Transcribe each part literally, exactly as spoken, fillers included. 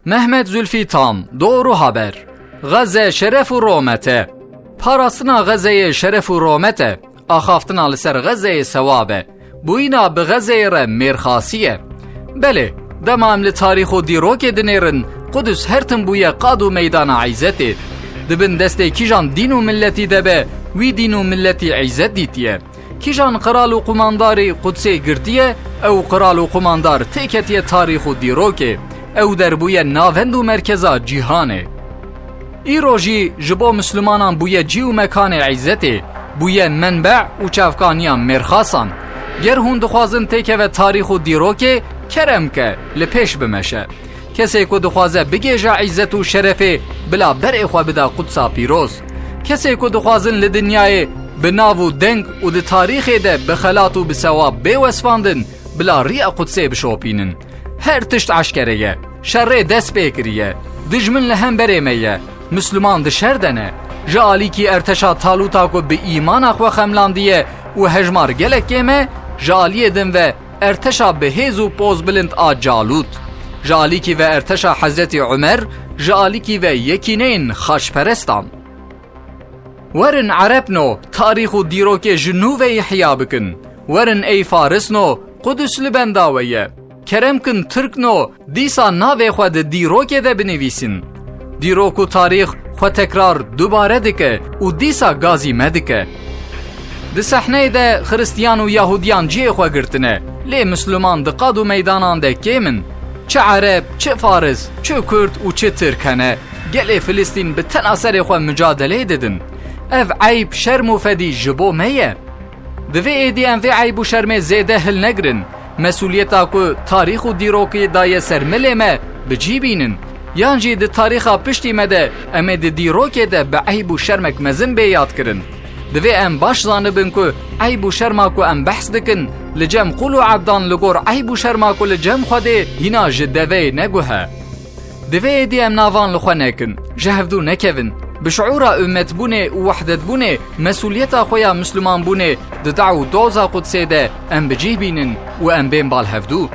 Mehmet Zülfî Tam, Doğru Haber. Xeze şeref û romet e. Parastina Xezeyê şeref û romet e. Axaftina li ser Xezeyê sewab e. Bûyîna bi Xezeyê re mêrxasî ye. Belê, dema em li tarîx û dîrokê dinêrin, Qudus her tim bûye qad û meydana îzzetê. Di bin destê kîjan dîn û milletî de be, wî dîn û milletî îzzet dîtiye. Kîjan qral û qumandarî Qudsê girtiye, ew qral û qumandar têketiye tarîx û dîrokê. Ew derbûye navend û merkeza cîhanê. Îro jî ji bo Mislimanan bûye cî û mekanê îzzetê, bûye menbe û çavkaniya mêrxasan. Ger hûn dixwazin têkeve tarîx û dîrokê, kerem ke, li pêş bimeşe. Kesê ku dixwaze bigêje îzzet û şerefê, bila berê xwe bida Qudsa pîroz. Kesê ku dixwazin li dinyayê bi nav û deng û di tarîxê de bi xelat û bi sewab bê wesfandin, bila riya Qudsê bişopînin. Her tişt eşkere ye. Şerê dest pê kiriye. Dijmin li hemberê me ye. Misliman di şer de ne. Ji alîkî erteşa Talûta ku bi îmana xwe xemlandiye û hejmar gelek kêm e, ji aliyê din ve erteşa bi hêz û pozbilind a Calût. Ji alîkî ve erteşa Hezretî Umer, ji alîkî ve yekîneyên xaçperestan. Werin Erebno, tarîx û dîrokê ji nû ve îhya bikin. Werin ey Farisno, Qudus li benda we ye. Kerem kin Tirkno, dîsa navê xwe di dîrokê de binivîsin. Dîrok û tarîx xwe tekrar dubare dike û dîsa gazî me dike. Di sehneyê de Xiristiyan û Yahudiyan cihê xwe girtine, lê Misliman di qad û meydanan de kêm in. Çi Ereb, çi Faris, çi Kurd û çi Tirk hene, gelê Filistîn bi tena serê xwe micadeleyê didin. Ev eyb, şerm û fedî ji bo me ye. Di vê êdî em vê eyb û şermê zêde hilnegirin. Mesûliyeta ku tarîx û dîrokê daye ser milê me, bi cî bînin. Yan jî di tarîxa piştî me de em ê di dîrokê de bi eyb û şermek mezin bê yadkirin. Divê em baş zanibin ku eyb û şerma ku em behs dikin, li cem qûl û ebdan li gor eyb û şerma ku li cem Xwedê hîna ji deveyê neguhe. Divê êdî em navan li xwe nekin, ji hevdû nekevin. Bi şiûra ummetbûnê û wehdetbûnê, mesûliyeta xwe ya Mislimanbûnê di deh û doza Qudsê de em bi cih bînin û em bên bal hevdû.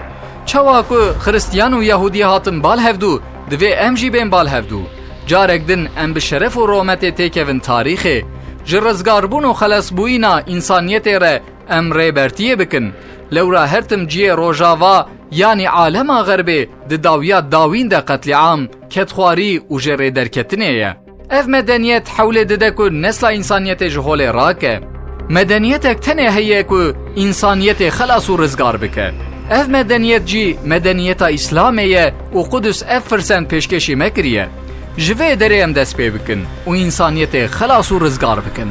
Çawa ku Xiristiyan û Yahûdî hatin bal hevdû, divê em jî bên bal hevdû. Carek din em bi şeref û rometê têkevin tarîxê. Ji rizgarbûn û xelasbûyîna însaniyetê re em rêbertiyê bikin. Lewra her tim cihê Rojava, yanî alema Xerbê, di dawiya dawîn de qetlîam, kedxwarî û jêrêderketinê ye. Ev medeniyet hewlê dide ku nesla însaniyetê ji holê rake. Medeniyetek tenê heye ku însaniyetê xelas û rizgar bike. Ev medeniyet jî medeniyeta Îslamê ye û Qudus ev firsend pêşkêşî me kiriye. Ji vê derê em dest pê bikin û însaniyetê xelas û rizgar bikin.